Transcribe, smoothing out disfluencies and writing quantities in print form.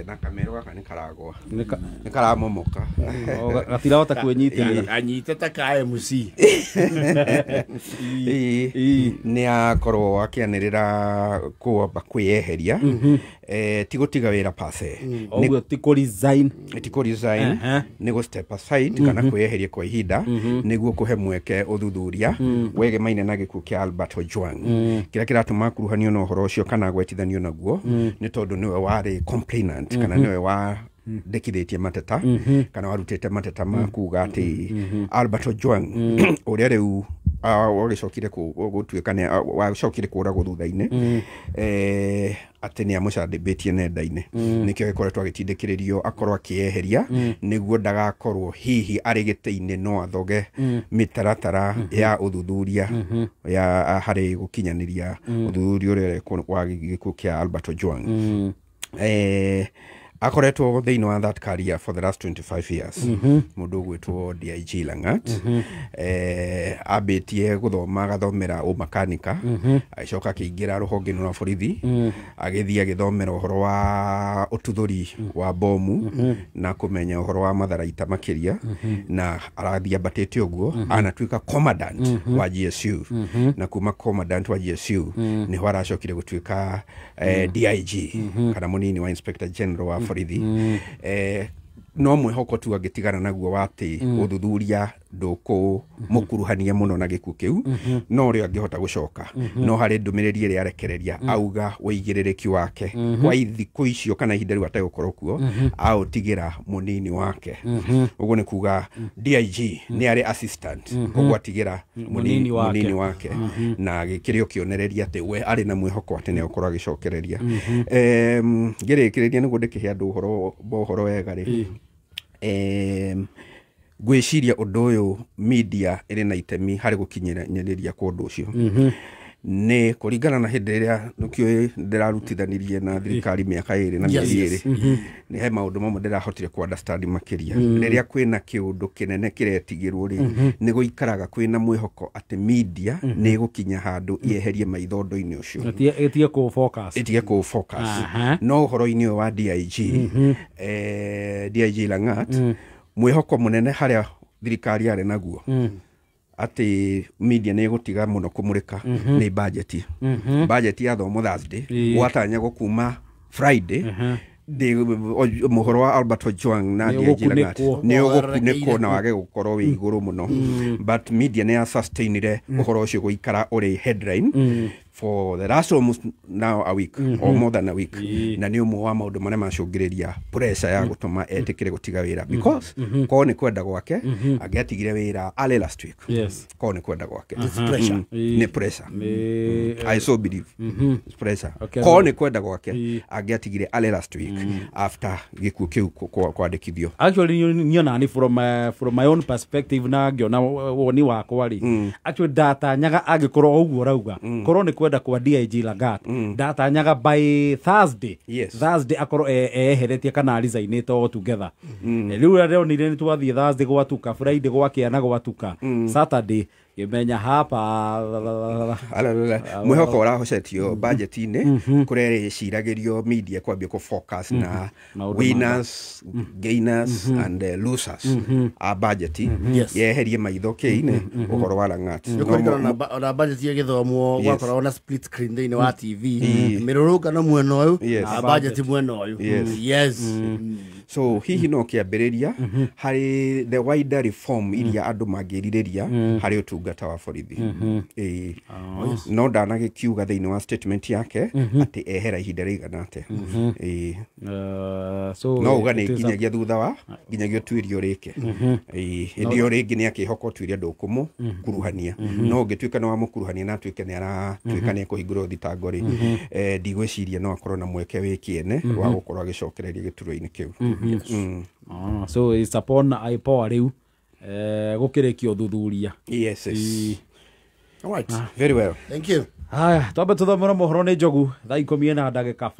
Na kamero gaka nĩ karagwa, nĩ karamomoka. Gatirahota kwĩnyitĩrĩra. Anyite ta ka MC. Ĩĩ, nĩ akorwo akĩanĩrĩra kwamba kwĩyeheria, ti gũtiga wĩra pase. Ũguo ti kũ resign? Ti kũ resign. Nĩ gũ step aside kana kwĩyeheria kwa ihinda nĩguo kũhe mweke ũthuthuria wegemaine na gĩkuũ kĩa Albert Ojwang. Kĩrĩa kĩratũma akuruhanio na ũhoro ũcio kana agwetithanio naguo nĩ tondũ nĩwe warĩ complainant kana nĩwe wa ndĩkithĩtie mateta kana warutĩte mateta ma kuga atĩ Albert Ojwang, ũrĩa rĩu wagĩcokire gũtuĩka nĩ wacokire kũragwo thutha-inĩ, atĩ nĩ amũcandĩbĩtie nenda-inĩ. Nĩkĩo gĩkoretwo agĩtindĩkĩrĩrio akorwo akĩyeheria nĩguo ndagakorwo hihi arĩ gĩtĩ-inĩ no athoge mĩtaratara ya ũthuthuria ya harĩ gũkinyanĩria ũthuthuria ũrĩa ũrekwo wa gĩkuũ kĩa Albert Ojwang. Akoretwo thĩinĩ wa that career for the last 25 years. Mũndũ ũgwĩtwo DIG Langat ambĩtie gũthoma, agathomera ũmakanika, agĩcoka akĩingĩra rũhonge-inĩ rwa borithi, agĩthiĩ agĩthomera ũhoro wa ũtuthũri wa bomu na kũmenya ũhoro wa matharaita makĩria, na arathiĩ ambatĩte ũguo anatuĩka commandant wa GSU, na kuma commandant wa GSU nĩho aracokire gũtuĩka DIG kana mũnini wa inspector general wa borithi. No mwĩhoko tu angĩtigana naguo wa atĩ ũthuthuria ndũkũ mũkuruhania mũno na gĩkuũ kĩu, no ũrĩa angĩhota gũcoka no harĩ ndũmĩrĩri ĩrĩa arekereria auga ũigĩrĩrĩki wake kwa thikũ icio kana ihinda rĩu ategũkorwo kuo aũtigĩra mũnini wake. Ũguo nĩ kuga DIG nĩ arĩ assistant, ũguo atigĩra mũnini wake. Mũnini wake, na gĩkĩrĩ o kĩonereria atĩ we arĩ na mwĩhoko atĩ nĩ egũkorwo agĩcokereria. Ngĩrĩkĩrĩria nĩguo ndĩkĩhe andũ ũhoro mohoro wega rĩ, ngwĩciria ũndũ ũyũ media ĩrĩ na itemi harĩ gũkinyĩrĩria kwa ũndũ ũcio, nĩ kũringana na hĩndĩ ĩrĩa nĩkĩũĩ ndĩrarutithanirie na thirikari mĩaka 2 na mĩeri 2, nĩ he maũndũ mamwe ndĩrahotire ku understand makĩria. Rĩrĩa kwĩna kĩũndũ kĩnene kĩretigĩrwo rĩ, nĩ gũikaraga kwĩna mwĩhoko atĩ media nĩ ĩgũkinya handũ yeherie maitho ũndũ-inĩ ũcio. Ĩtige kũ focus. Ĩtige kũ focus. No ũhoro-inĩ ũyũ wa DIG, DIG Langat, mwĩhoko mũnene harĩa thirikari yarĩ naguo atĩ media nĩ ĩgũtiga mũno kũmũrĩka nĩ budget. Budget yathomwo Thursday, gwatanyagwo kuma Friday mũhoro wa Albert Ojwang na Nĩ DIG Langat ũgũkunĩkwo. Nĩ ũgũkunĩkwo na wage gũkorwo wĩ igũrũ mũno, but media nĩ ya sustainire ũhoro ũcio gũikara ũrĩ headline for the last almost now a week or more than a week, na nĩ ũmwe wa maũndũ marĩa macũngĩrĩria pressure ya gũtũma etĩkĩre gũtiga wĩra, because korwo nĩ kwenda gwake angĩatigire wĩra early last week. Korwo nĩ kwenda gwake. Pressure. Nĩ pressure. I so believe it's pressure. Korwo nĩ kwenda gwake angĩatigire early last week after gĩkuũ kĩu kwandĩkithio. Actually niona ni from my own perspective na ngĩona woni wakwa rĩ, actually ndatanyaga angĩkorwo ũguo ũrauga korwo nĩ kwenda kwa DIG Langat, ndatanyaga by Thursday, Thursday akorwo eheretie kana resignĩte all together. Rĩu ũrĩa ndĩronire nĩ twathiĩ Thursday gwatuka, Friday gwakĩa na gwatuka Saturday, ngĩmenya hapa. Alalala. Mwĩhoko ũrahocetio budget-inĩ kũrĩa ĩciragĩrio media kwambia kũ focus na maũndũ winners, gainers and losers a budget, yeherie maitho kĩ-inĩ ũhoro wa Langat. Nĩ kũringana na budget ĩgĩthomwo gwakoragwo na split screen thĩinĩ wa TV, mĩrũrũngano mwena ũyũ na budget mwena ũyũ. So hihi no kĩambĩrĩria harĩ the wider reform iria andũ mangĩrirĩria harĩ ũtungata wa borithi. Ĩĩ. No ndanagĩkiuga thĩinĩ wa statement yake atĩ ehera ihinda rĩigana atĩa. Ĩĩ. So no uga nĩ it is nginyagia thutha wa nginyagia ũtuĩria ũrĩke. Ĩĩ, hĩndĩ ĩyo rĩngĩ nĩ akĩhoka ũtuĩria ndũkũmũkuruhania, no ũngĩtuĩka nĩ wamũkuruhania na atuĩke nĩ aratuĩka nĩ ekũhingũrwo thitango rĩ, ndigwĩciria no akorwo na mweke wĩ kĩene wa gũkorwo agĩcokereria gĩturwa-inĩ kĩu. Ah, so it's upon IPOA rĩu gũkĩrĩkia ũthuthuria. Yes. All right. Very well. Thank you. Haya, twambe tũthomere mohoro nĩ Njogu thaa 10 na ndagĩka 4.